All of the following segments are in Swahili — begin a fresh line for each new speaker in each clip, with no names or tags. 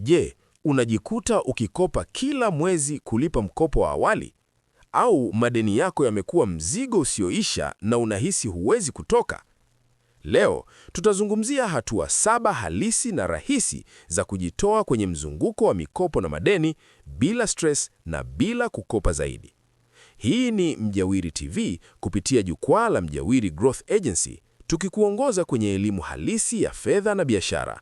Je, unajikuta ukikopa kila mwezi kulipa mkopo wa awali? Au madeni yako yamekuwa mzigo usioisha na unahisi huwezi kutoka? Leo tutazungumzia hatua 7 halisi na rahisi za kujitoa kwenye mzunguko wa mikopo na madeni bila stress na bila kukopa zaidi. Hii ni Mjawiri TV kupitia jukwaa la Mjawiri Growth Agency, tukikuongoza kwenye elimu halisi ya fedha na biashara.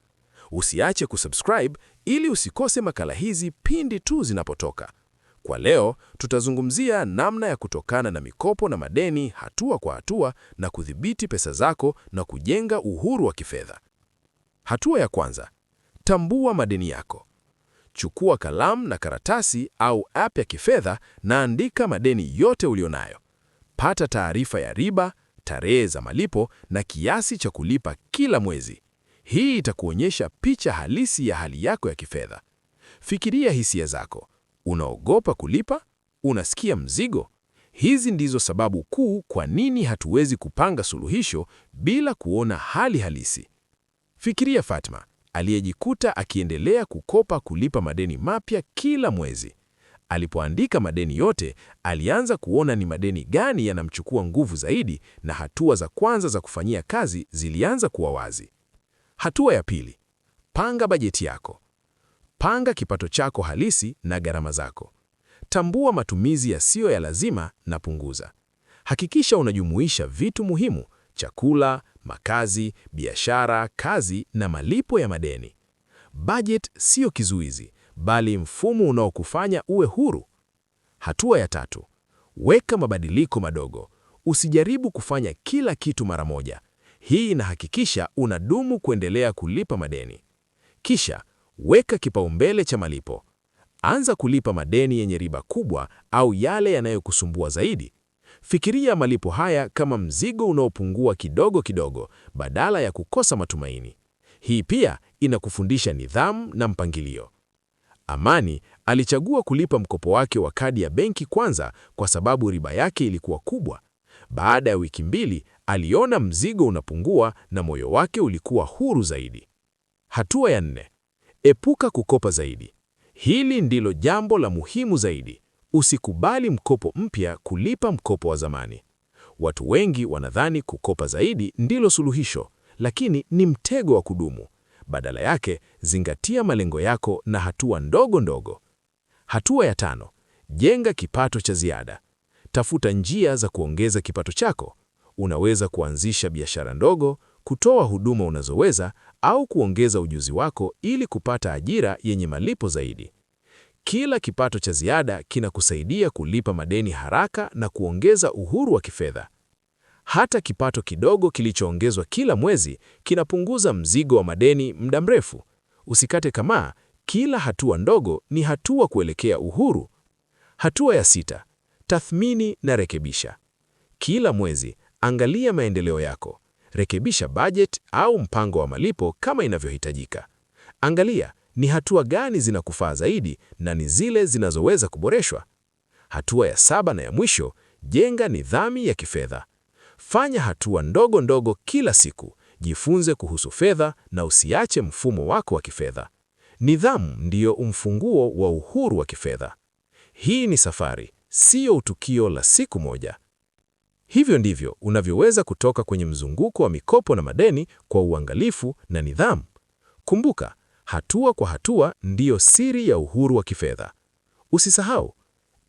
Usiache kusubscribe ili usikose makala hizi pindi tu zinapotoka. Kwa leo, tutazungumzia namna ya kutokana na mikopo na madeni hatua kwa hatua na kudhibiti pesa zako na kujenga uhuru wa kifedha. Hatua ya kwanza, tambua madeni yako. Chukua kalamu na karatasi au app ya kifedha na andika madeni yote ulionayo. Pata taarifa ya riba, tarehe za malipo na kiasi cha kulipa kila mwezi. Hii itakuonyesha picha halisi ya hali yako ya kifedha. Fikiria hisia zako. Unaogopa kulipa? Unasikia mzigo? Hizi ndizo sababu kuu kwa nini hatuwezi kupanga suluhisho bila kuona hali halisi. Fikiria Fatma aliyejikuta akiendelea kukopa kulipa madeni mapya kila mwezi. Alipoandika madeni yote, alianza kuona ni madeni gani yanamchukua nguvu zaidi na hatua za kwanza za kufanyia kazi zilianza kuwa wazi. Hatua ya pili, panga bajeti yako. Panga kipato chako halisi na gharama zako. Tambua matumizi yasiyo ya lazima na punguza. Hakikisha unajumuisha vitu muhimu: chakula, makazi, biashara, kazi na malipo ya madeni. Budget siyo kizuizi, bali mfumo unaokufanya uwe huru. Hatua ya tatu, weka mabadiliko madogo. Usijaribu kufanya kila kitu mara moja. Hii inahakikisha unadumu kuendelea kulipa madeni. Kisha weka kipaumbele cha malipo. Anza kulipa madeni yenye riba kubwa au yale yanayokusumbua zaidi. Fikiria malipo haya kama mzigo unaopungua kidogo kidogo badala ya kukosa matumaini. Hii pia inakufundisha nidhamu na mpangilio. Amani alichagua kulipa mkopo wake wa kadi ya benki kwanza kwa sababu riba yake ilikuwa kubwa. Baada ya wiki 2, aliona mzigo unapungua na moyo wake ulikuwa huru zaidi. Hatua ya nne, epuka kukopa zaidi. Hili ndilo jambo la muhimu zaidi. Usikubali mkopo mpya kulipa mkopo wa zamani. Watu wengi wanadhani kukopa zaidi ndilo suluhisho, lakini ni mtego wa kudumu. Badala yake, zingatia malengo yako na hatua ndogo ndogo. Hatua ya tano, jenga kipato cha ziada. Tafuta njia za kuongeza kipato chako. Unaweza kuanzisha biashara ndogo, kutoa huduma unazoweza, au kuongeza ujuzi wako ili kupata ajira yenye malipo zaidi. Kila kipato cha ziada kinakusaidia kulipa madeni haraka na kuongeza uhuru wa kifedha. Hata kipato kidogo kilichoongezwa kila mwezi kinapunguza mzigo wa madeni muda mrefu. Usikate tamaa, kila hatua ndogo ni hatua kuelekea uhuru. Hatua ya sita, tathmini na rekebisha. Kila mwezi, angalia maendeleo yako. Rekebisha budget au mpango wa malipo kama inavyohitajika. Angalia ni hatua gani zinakufaa zaidi na ni zile zinazoweza kuboreshwa. Hatua ya saba na ya mwisho, jenga nidhamu ya kifedha. Fanya hatua ndogo ndogo kila siku. Jifunze kuhusu fedha na usiache mfumo wako wa kifedha. Nidhamu ndiyo ufunguo wa uhuru wa kifedha. Hii ni safari, siyo tukio la siku moja. Hivyo ndivyo unavyoweza kutoka kwenye mzunguko wa mikopo na madeni kwa uangalifu na nidhamu. Kumbuka, hatua kwa hatua ndiyo siri ya uhuru wa kifedha. Usisahau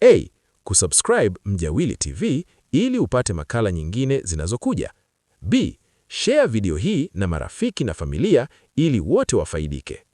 A, kusubscribe Mjawiri TV ili upate makala nyingine zinazokuja. B, share video hii na marafiki na familia ili wote wafaidike.